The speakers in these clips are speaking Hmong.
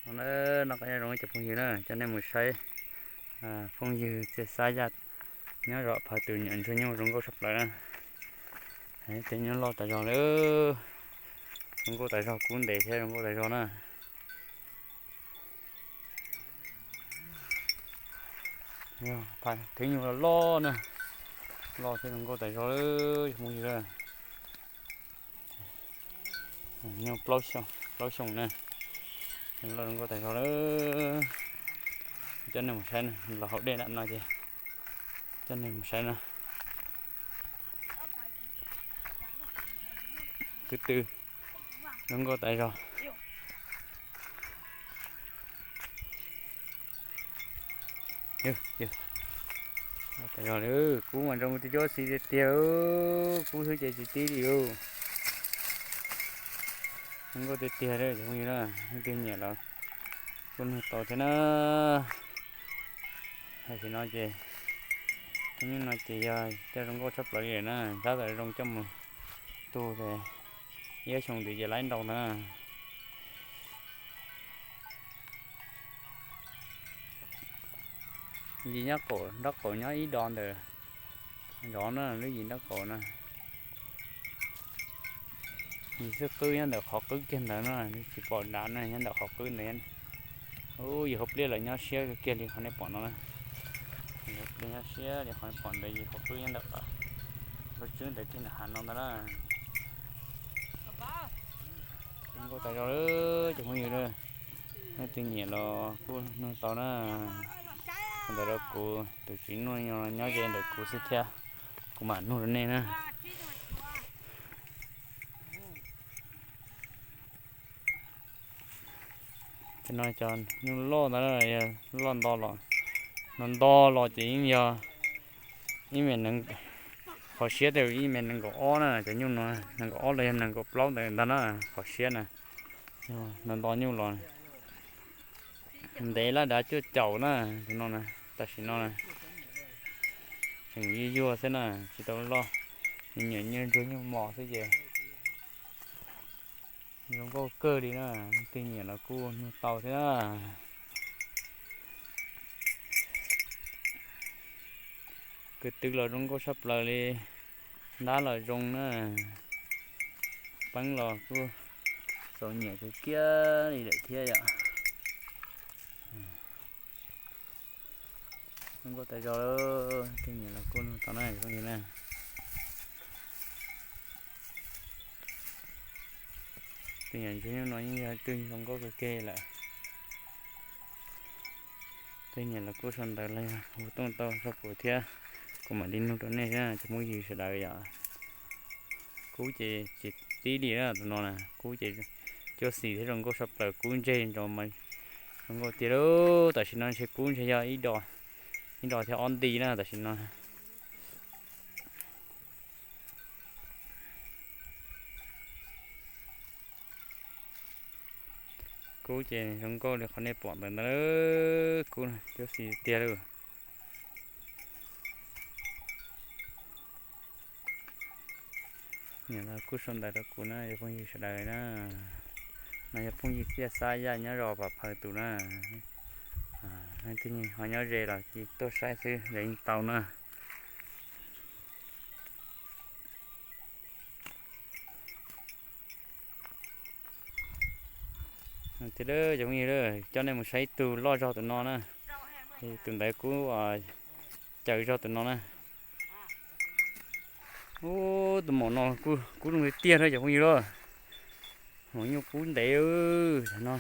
Noj qab nyob zoo cov phooj ywg na, coj nej mus saib phooj ywg Txiaj Xab Yaj nyob zos Phav Tus nyiam ntsuag nyuj zoo nkauj tshaj plaws na. Tej nyuj loj tas zog li, zoo nkauj tas zog, kub ntev thiab zoo nkauj tas zog na. Thwv nyuj loj loj na, loj thiab zoo nkauj tas zog li, phooj ywg. Nyuj plaub xyoos na, loj zoo nkauj tas zog li. Coj nej mus saib na, los hauv dej nram no ces coj nej mus saib na. Kwv tw zoo nkauj tas zog. Tas zog li, kub mas zoo tiag, cuab xis tiag tiag, kub xwb ces tsis tib li. Zoo nkauj tiag tiag li cov phooj ywg na, leej twg nyiam los kuj nug tau thiab na. Tam sim no ces, hnub no ces yog coj zoo nkauj tshaj plaws li lawm na, tab tom zoo coj mus tu ces ib ob xyoo ntawd ces laib ntau ntag na. Yim nyob qaum nraub qaum nyob ib do ntawm zov na, lub yim nraub qaum na. Yim xwb qwb nyob ntawm qhov qwb kiag ntawd na, tsis pom dav na, nyob ntawm qhov qwb ntawd. Ub, yim hauv pliaj lawm nyob siab kiag li qhov nej pom no na. Yim hauv pliaj nyob siab li qhov nej pom ntawd, yim qhov qwb nyob ntawm lub tswb ntawd kiag ntawm hav no ntag na. Zoo nkauj tas zog li cov phooj ywg, leej twg nyiam los kuj nug tau na. Ntawm rau kuv tus txiv nuj nyob ze ntawm kuv xwb thiab, kuv mam nug rau nej na. Cov no cov nyuj loj ntag, loj nto los, no nto los ces yeej yog ib mev, qhov siab tes ib mev nees nkaum ob na, cov nyuj no nees nkaum ob los yog nees nkaum plaub ntawd ntag na, qhov siab na. No nto nyuj los ntev laj dav cuaj caum na, tus no na, tam sim no na tseem yuag yuag xwb na, tsis tau loj, nyiam nyuag ntsuag nyuag mos xwb ces zoo nkauj kawg li na, leej twg nyiam los kuj nug tau thiab na. Kwv tw los zoo nkauj tshaj plaws li, ntab los zoo na, peeb los kuj txaus nyiam kawg kiag li lawm thiab yom. Zoo nkauj tas zog, leej twg nyiam los kuj nug tau na phooj ywg na. Tus nyiam ntsuag nyuj no yeej yog tus zoo nkauj kawg kiag lawm. Leej twg nyiam los kuj sau ntawv los yog hu tooj tau rau kuv thiab, kuv mam li nug rau nej thiab cov phooj ywg sawv daws yom. Kub ces tsis tib li na tus no na, kub ces cuab xis thiab zoo nkauj tshaj plaws, kub ntseg nrov mas zoo nkauj tiag li. Tam sim no ntshe kub ntshe yog ib dos thiab ob nti na tam sim no. Kub ces zoo nkauj li qhov nej pom ntawd ntag, kub cuab xis tiag li. Nyiam los kuj sau ntawv rau kuv na yog phooj ywg sawv daws na. No yog phooj ywg Txiaj Xab Yaj nyob zos Pam Phaws tus na. Leej twg ho nyob ze los cia tuaj saib xwb, ze yeej tau na. Tiag, cov phooj ywg, coj nej mus saib ib tug loj zog tus no na. Tus ntawd kub caws zog tus no na. Ub, tus maum no kub zoo tiag thiab cov phooj ywg lauj. Maum nyuj kub ntev, no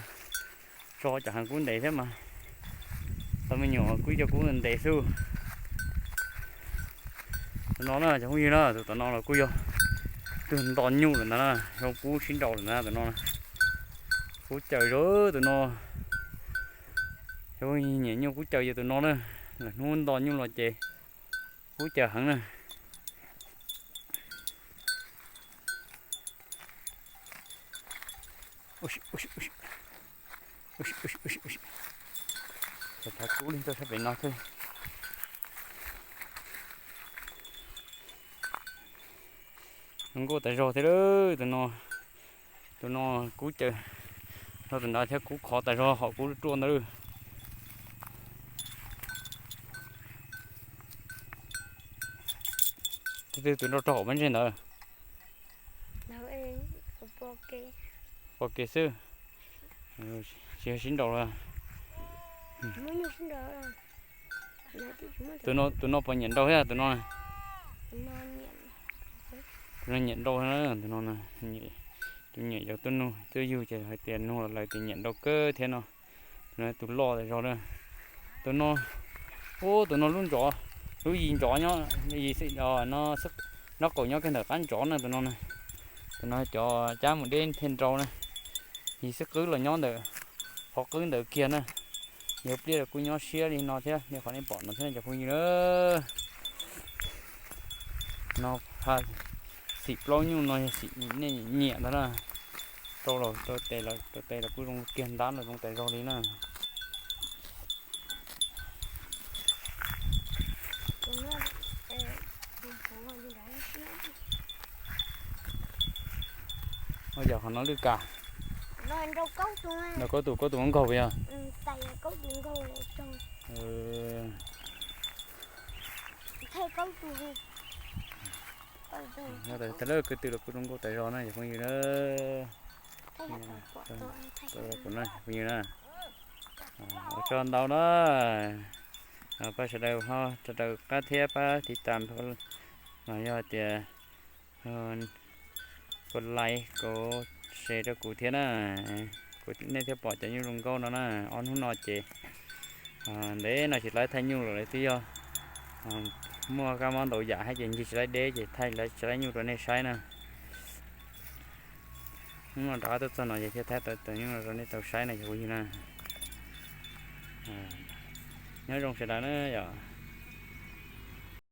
tso cov heev kub ntev thiab mas. Tau me nyuam kub cov kub ntev xwb. Tus no na cov phooj ywg na, tus tom no los kuj yog tus nto nyuj lawm ntag na, yog kub sib nraus lawm ntag tus no. Kub caws zog tus no. Cov phooj ywg nyiam nyuj kub caws yog tus no na, lwm hnub nto nyuj los ces kub caws heev na. Thav kub li rau sab pem no xwb. Zoo nkauj tas zog thiab tus no. Tus no kub caws, Tus ntawd thiab kub qhov tas zog hom kub ruaj ntawd. Tus twg tus nrau rau hauv pob ntseg ntawd? Pom kev xwb, tsis yog sib nrau. Tus no puas nyiam nrau thiab tus no? Tus no nyiam nrau, tus no, tus nyiam cov tuaj nug tuaj yug ces hais tias nug lawv tias nyiam nrau kawg thiab no. Tus no tus loj tas zog na. Tus no, ub, tus no lub ntsov, lub yim ntsov nyob, yim xwb, no, nraub qaum nyob kiag ntawm qab ntsov na tus no na. Tus no cov cab mus deb thiaj nrau na. Yim xwb qwb los nyob ntawm qhov qwb ntawd kiag na. Yog pliaj los kuj nyob siab li no thiab, li qhov nej pom no thiab cov phooj ywg na. No, xim plaub nyuj no yog xim nej nyiam ntag na. Rau los rau tes, rau tes los kuj zoo kiag ntab los zoo tas zog li na. Ua cas qhov no lwj kas? Nrau kaub tus, kaub tus nkaug puas yog? Thaij lawv kwv tw los kuj zoo nkauj tas zog na cov phooj ywg na. Kuv na phooj ywg na, ua tsaug ntau na. Pab sawv daws ho sawv daws qab thiab pab tiv tam, yog tias kuv like kuv share rau kuv thiab na. Kuv nej thiaj pom cov nyuj zoo nkauj no na. Ob hnub no ces ntev no tsis laib thaij nyuj lawm, lawv twb yog muaj kab mob ntau yam thiab ces ncig tsis laib deb ces thaij tsis laib nyuj rau nej saib na. Hnub no rov qab tuaj txog no ces thiaj thaij tau cov nyuj rau nej tau saib na cov phooj ywg na. Nyob zoo sawv daws na yom.